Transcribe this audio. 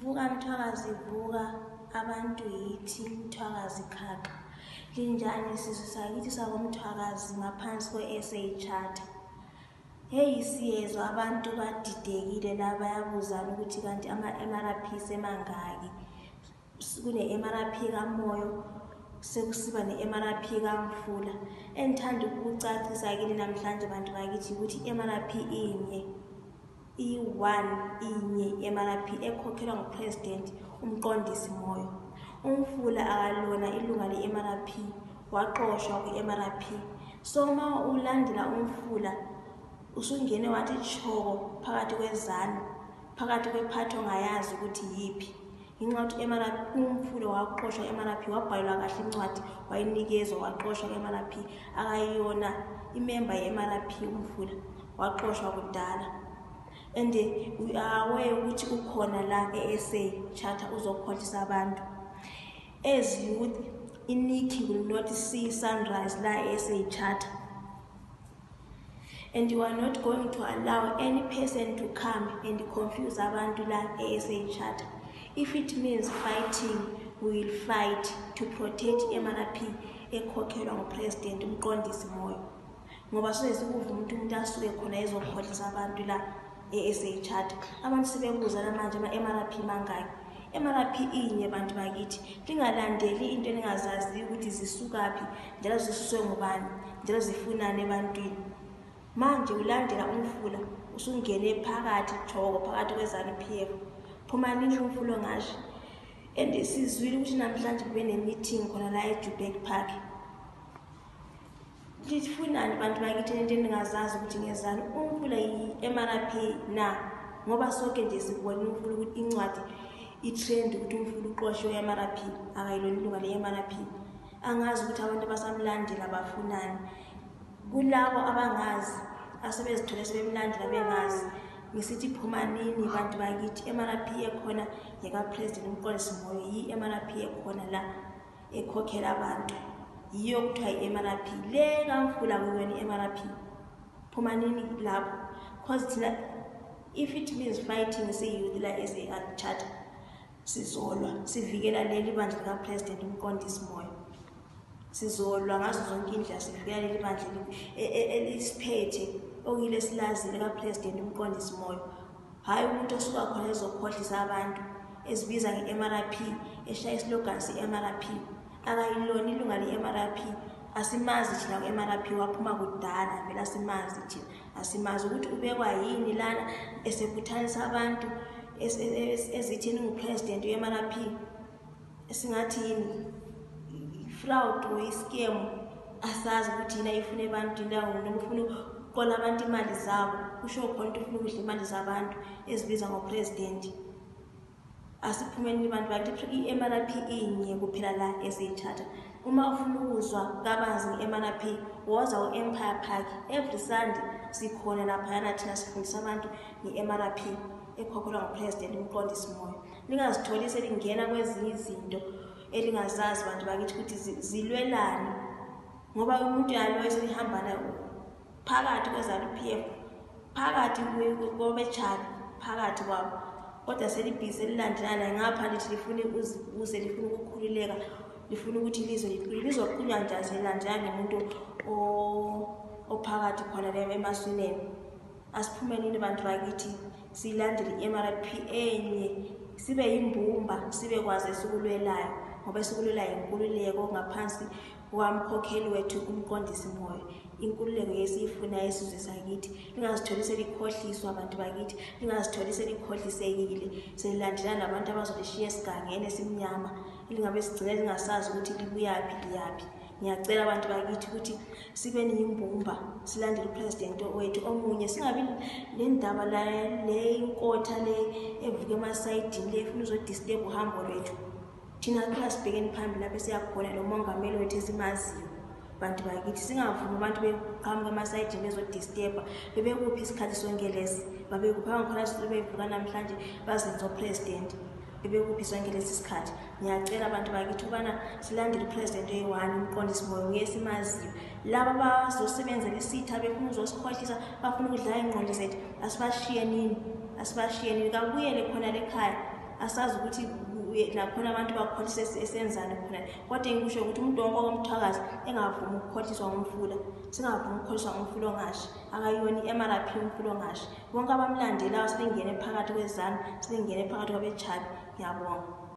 Vuka Mthwakazi, vuka abantu yithi Mthwakazi khaka. Linjani sizwe sakithi sakoMthwakazi ngaphansi kwe-SA Charter. Hey siyezwa abantu badidekile la bayabuzana ukuthi kanti ama-MRP semangaki. Kune-MRP kamoyo sekusiba ne-MRP kamfula. Engithanda ukucacisa kini namhlanje bantu bakithi ukuthi i-MRP inye inye MRP ekhokhelwa nguPresident umqondisi moyo. Umfula akalona ilunga le-MRP waqoshwa kwi-MRP. So uma ulandela umfula usungene wathi choko phakathi kwezanu, phakathi kwephatho ongayazi ukuthi yipi. Inxa ukuthi umfula waqoshwa MRP wabhalwa kahle incwadi wayinikezwa waqoshwa MRP akayiyona imember ye-MRP umfula waqoshwa kudala. And we are aware ukuthi ukhona la e-SA Charter uzokhohlisa abantu. As youth, Iniki will not see sunrise la e-SA Charter. And you are not going to allow any person to come and confuse abantu la e-SA Charter. If it means fighting, we will fight to protect MRP ekhokhelwa nguPresident umqondisi moyo. Ngoba sezikuva umuntu asuke khona ezokhohlisa abantu la e-SA Charter. Abantu sebebuzana manje ama-MRP mangaki. MRP inye bantu bakithi. Lingalandeli into eningazazi ukuthi zisukaphi, njalo zisuswe ngubani, njalo zifunani ebantwini. Manje ulandela umfula usungene phakathi choko phakathi kwezanu-PF. Phuma nini umfula ngasho. And sizwile ukuthi namhlanje kube ne-meeting khona la eJubeck Park. Lifunani bantu bakithi into eningazazi ukuthi ngezani umfula yi-MRP na ngoba sonke nje sikubona umfula ukuthi incwadi i-trend ukuthi umfula uqoshwe e-MRP akayilona ilunga le-MRP. Angazi ukuthi abantu abasamlandela bafunani. Kulabo abangazi asebezithole sebemlandela bengazi ngisithi phuma nini bantu bakithi. MRP ekhona yeka-President umqondisi moyo yi-MRP ekhona la ekhokhela abantu. Yiyo kuthiwa i-MRP le kamfula kuyona i-MRP. Phuma nini lapho because thina if it means fighting siyouth la e-SA Charter sizolwa sivikela leli bandla lika-President umqondisi moyo. Sizolwa ngazo zonke indlela sivikela leli bandla elisiphethe okuyile silazi lika-President umqondisi moyo. Hayi umuntu osuka khona ezokhohlisa abantu ezibiza nge-MRP eshaya islogan si-MRP akayilona ilunga le-MRP. Asimazi thina ku-MRP waphuma kudala vele asimazi thina. Asimazi ukuthi ubekwa yini lana esebuthanisa abantu ezithini nguPresident we-MRP esingathi yini fraud or scam. Asazi ukuthi yina ifuna abantu indawo noma ufuna ukuqola abantu imali zabo. Kusho khona ukuthi ufuna ukudla imali zabantu ezibiza ngoPresident. Asiphumeni abantu bakithi i-MRP inye kuphela la e-SA Charter. Uma ufuna ukuzwa kabanzi nge-MRP woza u-Empire Park every Sunday sikhona laphayana thina sifundisa abantu nge-MRP ekhokhelwa nguPresident umqondisi moyo. Lingazitholi selingena kwezinye izinto elingazazi bantu bakithi ukuthi zilwelani ngoba umuntu yalo eselihamba nayo phakathi kwezanu-PF phakathi kobetshana phakathi kwabo kodwa selibhizi elilandelana ngapha lithi lifuna ukuze lifuna ukukhululeka lifuna ukuthi lizoqhunywa njani selilandelana nomuntu ophakathi khona le emaswineni. Asiphumeni bantu bakithi silandele i-MRP enye sibe yimbumba sibe kwazi esikulwelayo ngoba esikulwelayo inkululeko ngaphansi kwamkhokheli wethu umqondisi moyo. Inkululeko yesifuna esizwe sakithi. Lingazitholi selikhohliswa abantu bakithi. Lingazitholi selikhohlisekile selilandelana nabantu abazolishiya esigangeni esimnyama lingabe sigcine lingasazi ukuthi libuyaphi liyaphi. Ngiyacela abantu bakithi ukuthi sibe niyimbumba silandele uPresident wethu omunye singabi lendaba la le inkotha le evuka emasayidini le efuna uzodisturb uhambo lwethu. Thina sibhekeni phambili lapho siyakhona lo mongameli wethu esimaziyo. Bantu bakithi singavumi abantu beqhamuka emasayidini bezodisturba. Bebekuphi isikhathi sonke lesi babekuphi abangikhona sibevuka namhlanje bazenza uPresident bebekuphi sonke lesi sikhathi. Ngiyacela abantu bakithi ubana silandele uPresident oyi-1 umqondisi moyo ngesimaziyo. Laba abazosebenzela isitha befuna uzosikhohlisa bafuna ukudlala ingqondo zethu asibashiye nini kabuyele khona lekhaya asazi ukuthi nakhona abantu bakhohlisa esenzani khona. Kodwa engikusho ukuthi umuntu wonke wakwamthwakazi engavumi ukukhohliswa ngumfula, singavumi ukukhohliswa ngumfula ongashi, akayiyona i-MRP umfula ongashi. Bonke abamlandelayo sebengene phakathi kwezanu, sebengene phakathi kwabechabi. Ngiyabonga.